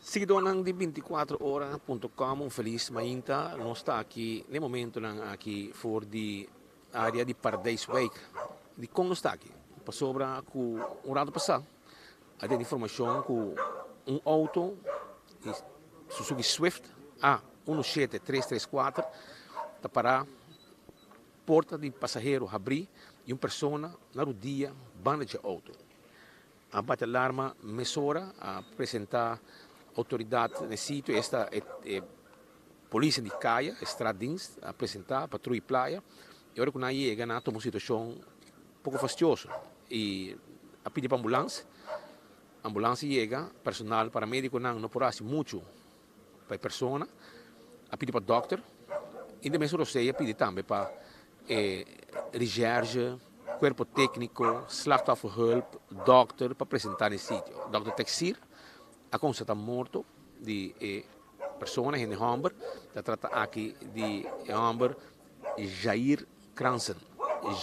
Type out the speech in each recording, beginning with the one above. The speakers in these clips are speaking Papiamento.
Siguidónan di 24 ora punto com un felis mainta. Nos ta aki n'e momentonan aki for di área di Paradijswijk. Dikon nos ta aki? Pasobra ku un rato pasá a tene informashon ku un outo di Suzuki Swift A 17334 ta pará porta di pasahero habrí i un persona na rudia banda dje outo. A bati alarma mesora, a presenta autoridad n'e sitio, esta e polis di caya, e straatdienst, a presenta patruy playa y ora cu nan a yega nan a tuma un situacion poco fastioso y a pidi pa ambulans, ambulans a yega, personal paramediconan no por haci mucho pa e persona, a pidi pa dokter y den mesun rosei a pidi tambe pa e recherche, cuerpo tecnico, slachtofferhulp, dokter pa presenta na e sitio. Dokter Texier a constata morto di e persona, hende homber, ta trata aki di e homber Jair Kransen.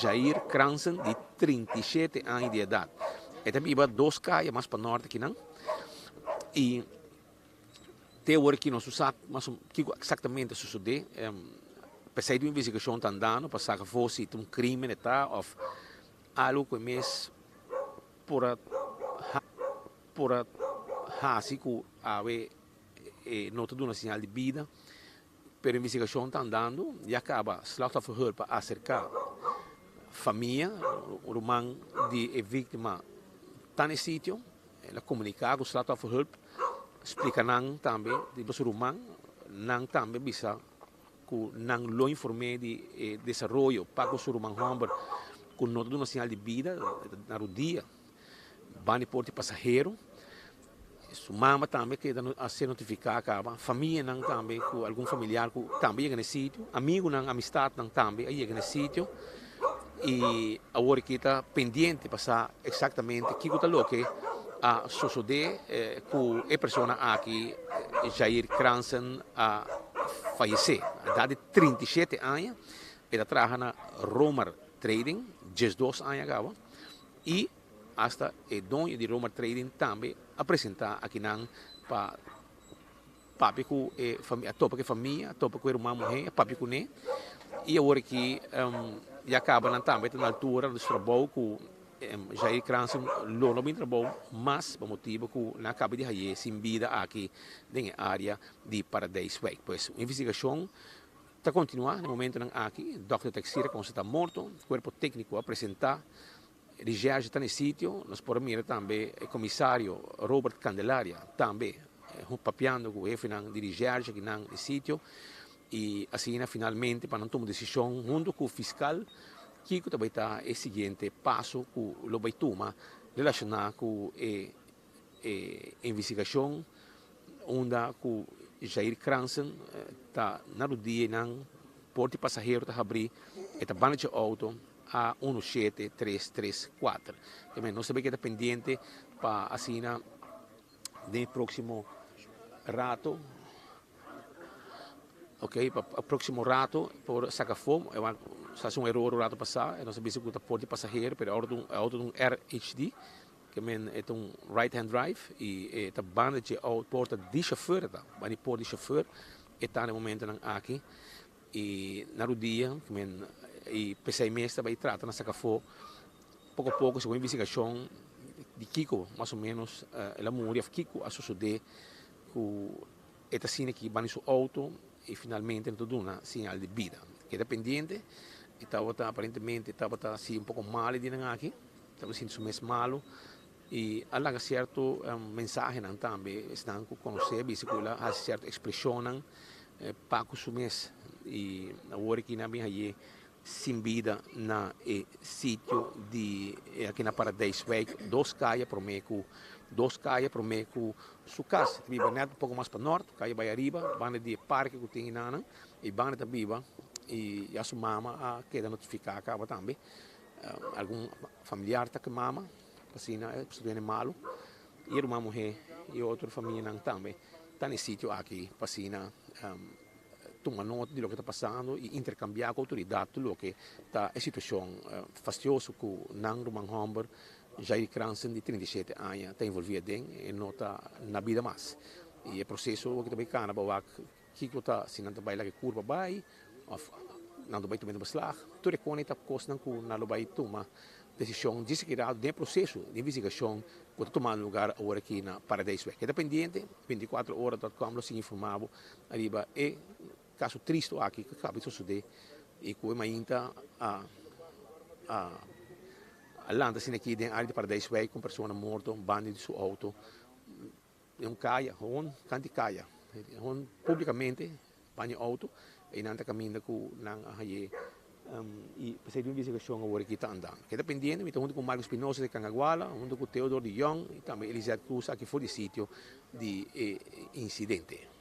Jair Kransen di 37 aña di edad. E ta biba dos caya mas pa norte akinan y Te awor aki nos no sa mas o kiko eksaktamente a sosodé. P'esei tin un investigashon ta andando pa saka afó si ta un krimen e ta òf algu ku e mes por a por a hasi ku awe e no ta duna señal di bida. Pero investigashon ta andando, ya kaba slachtofferhulp a aserká famia, ruman di e víktima ta na e sitio. El a komuniká ku Slachtofferhulp, splika nan tambe riba su ruman. Nan tambe bisa ku nan lo inform'é di e desaroyo pa ku su ruman hòmber ku no ta duna señal di bida na rudia. Ban di por di pasahero. Su mama tambe keda a ser notifiká kaba. Famianan tambe ku algun familiar ku tambe yega na e sitio. Amigunan, amistatnan tambe a yega na e sitio. I awor aki ta pendiente pa sa eksaktamente kiko ta loke a sosodé ku e persona aki, Jair Kransen, a fayesé. Edat di 37 aña, e ta traha na Romer Trading, 12 aña kaba. I hasta e doño di Romar Trading tambe a presenta akinan pa papia ku e famia, a topa ku e famia, a topa ku e ruman muhé, a papia kuné. I awor aki ya kaba nan tambe ta na altura di su trabou ku Jair Kransen lo no bin trabou mas pa motibu ku nan a kaba di haye sin bida aki den e área di Paradijswijk. Pues un investigashon ta kontinuá na e momentunan aki. Dòkter Texira konstatá morto, kuerpo tékniko a presentá. Recherche ta na e sitio, nos por a mira tambe e komisario Robert Candelaria tambe papiando ku hefenan di recherche akinan na e sitio i asina finalmente pa nan tuma desishon huntu ku fiskal kiko ta bai ta e siguiente paso ku lo bai tuma relashoná ku e investigashon unda ku Jair Kransen ta na rudianan por di pasahero ta habrí e ta banda dje outo A 17334. Tambe nos ta bay keda pendiente pa asina den e proximo rato, ok, pa e proximo rato por saca afo, e wak sa haci un eror un rato pasa, e nos a bisa cu ta por di pasahero, pero e auto ta un RHD, ke men e ta un right hand drive y e ta banda dje porta di chauffeur e ta, banda di porta di chauffeur e ta na e momentonan aki. I na rudia men i p'esei mes ta bai trata na saka afó poko a poko segun investigashon di kiko mas o ménos el a muri òf kiko a sosodé ku e ta asina ki bani su outo i finalmente no ta duna señal di bida. Keda pendiente e tabata aparentemente tabata hasi un poko mal e dianan aki, tabata sinti su mes malu i a laga sierto mensahenan tambe esnan ku konosé a bisa ku el a hasi sierto ekspreshonnan. Pa ku su mes i awor aki nan a bin haye sin bida na e sitio di aki na Paradijswijk, dos kaya prome ku dos kaya prome ku su kas. Ta biba nèt un poko mas pa nòrt, kaya bai ariba, banda di e parke ku tin enanan, e banda ta biba i ya su mama a keda notifiká kaba tambe. Algun familiar ta ku e mama, asina e pasobra e malu i e ruman muhé i otro famianan tambe. Ta na e sitio aki pa asina tuma nota di loke ta pasando i interkambiá ku outoridat tur loke ta e situashon fastioso ku nan ruman hòmber Jair Kransen di 37 aña ta envolví aden. E no ta na bida mas. I e proseso ku ta bai kana pa wak kiko ta si nan ta bai laga e kurpa bai òf nan ta bai tuma beslag. Tur e kos ta kosnan ku nan lo bai tuma desishon djis aki rato den e proseso di investigashon ku ta tumando lugar awor aki na Paradijsweg. Keda pendiente, 24 ora dot com lo sigui informá bo ariba e kaso tristu aki ku kaba di sosodé i ku e mainta a a a lanta asina aki den área di Paradijsweg ku un persona morto banda di su outo den un kaya, gewoon kant di kaya, gewoon publikamente banda di outo i nan ta kaminda ku nan a haye i p'esei di un investigashon awor aki ta andando. Keda pendiente, mi ta huntu ku Marco Espinosa di Cangaguala, huntu ku Theodor de Jong i tambe Elisette Cruz aki for di sitio di e insidente.